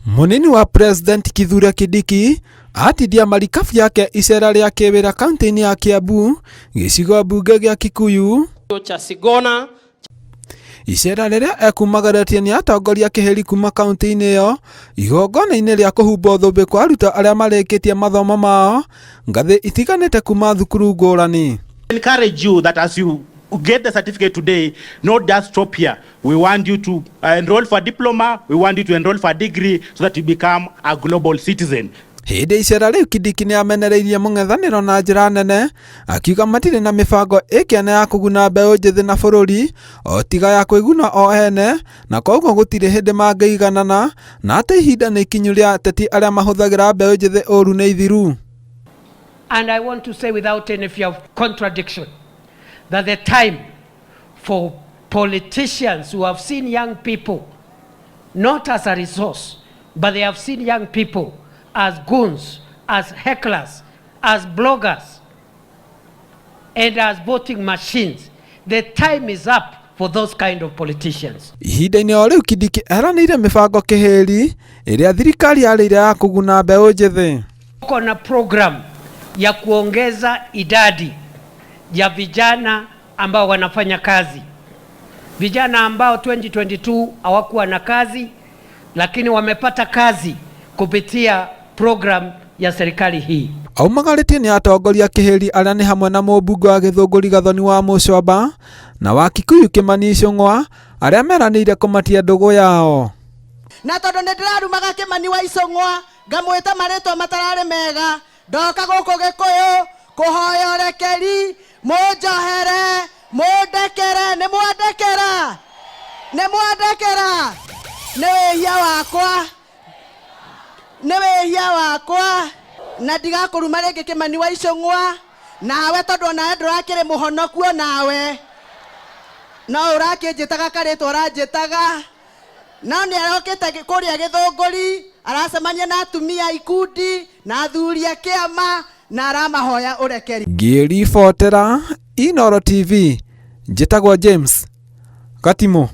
Mũnini wa President Kithure Kindiki atindia marikabu yake icera rĩa kĩwĩra kaunti-inĩ ya Kiambu gĩcigo mbunge gĩa Kikuyu cha Sigona. Icera rĩrĩa ekumagarĩtie nĩ atongoria kĩhĩri kuma kaunti-inĩ ĩyo igongona-inĩ rĩa kũhumbwo thũmbĩ kwa arutwo arĩa marĩkĩtie mathomo mao ngathĩ itiganĩte kuma thukuru ngũrani. Encourage you that as you get the certificate today, not just stop here. We want you to enroll for a diploma, we want you to enroll for a degree so that you become a global citizen. Hĩndĩ icera rĩu Kindiki nĩ amenereirie mũng'ethanĩro na njĩra nene akiuga matirĩ na mĩbango ĩkĩene ya kũguna mbeũ njĩthĩ na bũrũri o tiga ya kwĩguna o ene na koguo gũtirĩ hĩndĩ mangĩiganana na atĩ ihinda nĩ ikinyu rĩa ateti arĩa mahũthagĩra mbeũ njĩthĩ ũru nĩ ithiru. And I want to say without any fear of contradiction that the time for politicians who have seen young people not as a resource, but they have seen young people as goons, as hecklers, as bloggers, and as voting machines. The time is up for those kind of politicians. Ihinda-inĩ o rĩu Kindiki eranĩire mĩbango kĩhĩri ĩrĩa thirikari yarĩire ya kũguna mbeũ njĩthĩ. Tuko na program ya kuongeza idadi ya vijana ambao wanafanya kazi, vijana ambao 2022 hawakuwa na kazi, lakini wamepata kazi kupitia program ya serikali hii. Aumagarĩtie nĩ atongoria kĩhĩri arĩa nĩ hamwe na mũmbunge wa Gĩthũngũri Gathoni wa Mũcomba na wa Kikuyu Kĩmani Ichung'wa arĩa meranĩire kũmatia ndũgũ yao. Na tondũ nĩ ndĩrarumaga Kĩmani wa Icũng'wa ngamwĩta marĩtwa matararĩ mega, ndoka gũkũ Gĩkũyũ kũhoya ũrekeri, mũnjohere, mũndekere. Nĩ mwandekera, nĩ mwandekera, nĩ wĩhia wakwa, nĩ wĩhia wakwa, na ndigakũruma rĩngĩ Kĩmani wa Icũng'wa nawe, tondũ onawe ndũrakĩrĩ mũhonoku, onawe no ũrakĩnjĩtaga karĩtwa ũranjĩtaga. No nĩ arokĩte kũrĩa Gĩthũngũri, aracemania na atumia ikundi na athuri a kĩama na aramahoya ũrekeri. Ngĩribotera Inooro TV, njĩtagwo James Gatimũ.